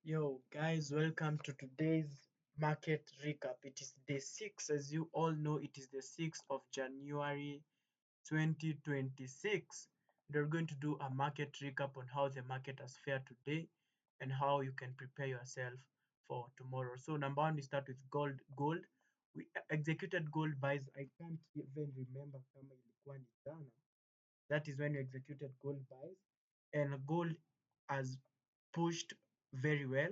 Yo, guys, welcome to today's market recap. It is day 6, as you all know, it is the 6th of January 2026. We're going to do a market recap on how the market has fared today and how you can prepare yourself for tomorrow. So, number one, we start with gold. Gold, we executed gold buys. I can't even remember kama ilikuwa ni jana. That is when we executed gold buys, and gold has pushed very well.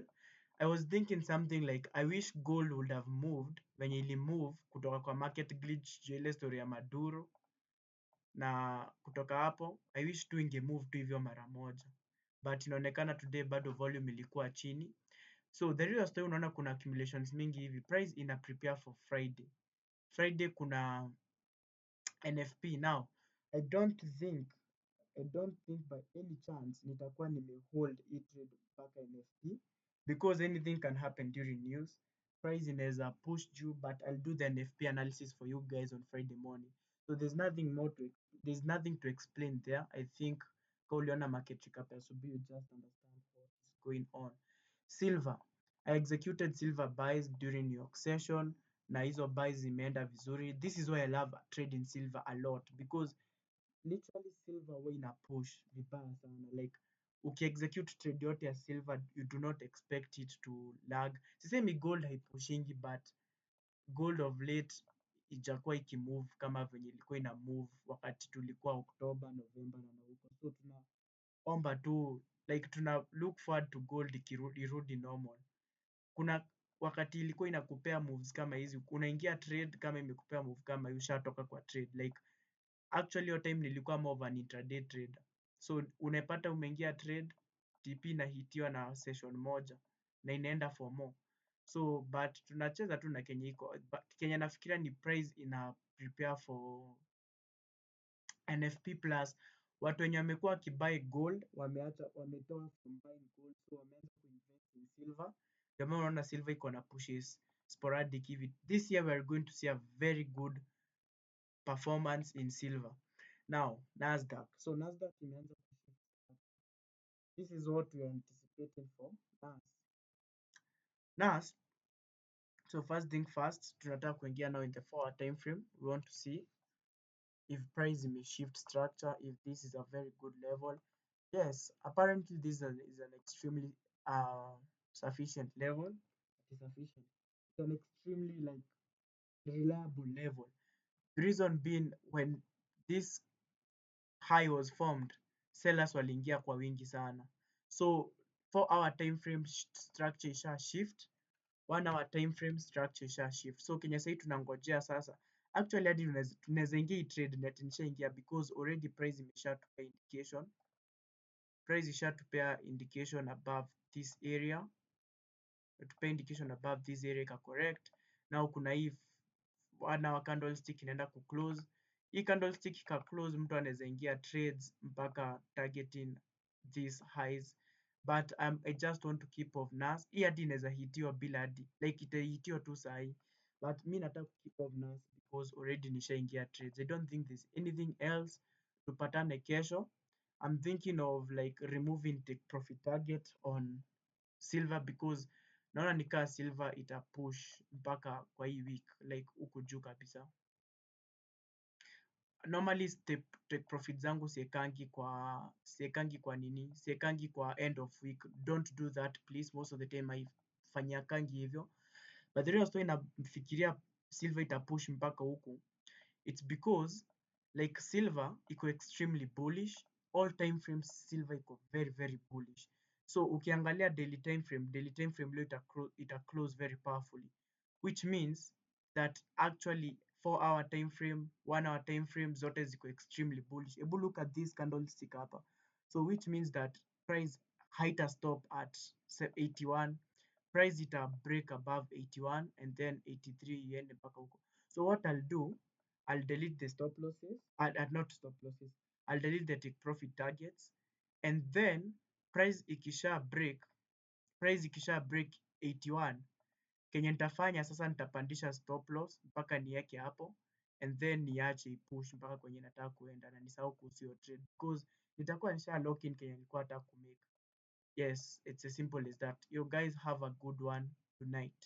I was thinking something like, I wish gold would have moved venye ili move kutoka kwa market glitch juu ile story ya Maduro, na kutoka hapo I wish tu inge move tu hivyo mara moja, but inaonekana today bado volume ilikuwa chini. So the real story, unaona kuna accumulations mingi hivi, price ina prepare for Friday. Friday kuna NFP. Now, I don't think by any chance nitakuwa nimehold hii trade mpaka NFP, because anything can happen during news. Price inaweza push juu, but I'll do the NFP analysis for you guys on Friday morning. So there's nothing to explain there. I think ka uliona market recap ya asubuhi, you just understand what is going on. Silver, I executed silver buys during New York session, na hizo buys zimeenda vizuri. This is why I love trading silver a lot, because literally silver huwa ina push vibaya sana. Like, ukiexecute trade yote ya silver, you do not expect it to lag. Sisemi gold haipushingi, but gold of late ijakuwa ikimove kama venye ilikuwa ina move wakati tulikuwa October, November na huko. So tunaomba tu, like, tuna look forward to gold ikirudi, irudi normal. Kuna wakati ilikuwa inakupea moves kama hizi, unaingia trade, kama imekupea move kama hii, ushatoka kwa trade. Like, actually hiyo time nilikuwa more of an intraday trader, so unapata umeingia trade, TP inahitiwa na session moja na inaenda for more. So but tunacheza tu na kenye iko, but kenye nafikiria ni price ina prepare for NFP, plus watu wenye wamekuwa wakibuy gold wameacha, wametoa from buying gold, so wameanza kuinvest in silver. Ndio maana unaona silver iko na pushes sporadic hivi. This year we are going to see a very good performance in silver. Now, Nasdaq. So Nasdaq imeanza kushift. This is what we are anticipating for NAS. NAS. So first thing first, tunataka kuingia now in the 4 hour time frame. We want to see if price may shift structure, if this is a very good level. Yes, apparently this is an extremely sufficient level. It is sufficient. It's an extremely, like, reliable level. The reason being, when this high was formed, sellers waliingia kwa wingi sana. So 4 hour time frame structure isha shift, 1 hour time frame structure isha shift. So kenye sahii tunangojea sasa, actually hadi tunaweza ingia hii trade net, nishaingia because already price imeshatupea indication. Price ishatupea indication above this area, tupea indication above this area ika correct. Now kuna hii 1 hour candlestick inaenda ku close. Hii candlestick ika close, mtu anaweza ingia trades mpaka targeting these highs, but I just want to keep off NAS. Hii hadi inaweza hitiwa bila hadi, like, itahitiwa tu sahi, but mi nataka ku keep off NAS because already nishaingia trades. I don't think there's anything else. Tupatane kesho. I'm thinking of, like, removing take profit target on silver because naona nikaa silver ita push mpaka kwa hii week, like, huku juu kabisa. Normally step take profit zangu siekangi kwa nini, siekangi kwa end of week. Don't do that, please. Most of the time haifanyikangi hivyo, but the real story nafikiria silver itapush mpaka huku, it's because, like, silver iko extremely bullish. All time frames silver iko very, very bullish. So ukiangalia daily time frame, daily time frame leo ita close very powerfully, which means that actually 4 hour time frame, 1 hour time frame, zote ziko extremely bullish. Hebu look at this candlestick hapa. So which means that price haita stop at 81. Price ita break above 81 and then 83, iende mpaka huko. So what I'll do, I'll delete the stop losses, not stop losses, I'll delete the take profit targets, and then price ikisha break 81, kenye nitafanya sasa, nitapandisha stop loss mpaka niweke hapo and then niache ipush mpaka kwenye nataka kuenda na nisahau kuhusu hiyo trade, because nitakuwa nisha lock in kenye nilikuwa nataka kumake. Yes, it's as simple as that. You guys have a good one tonight.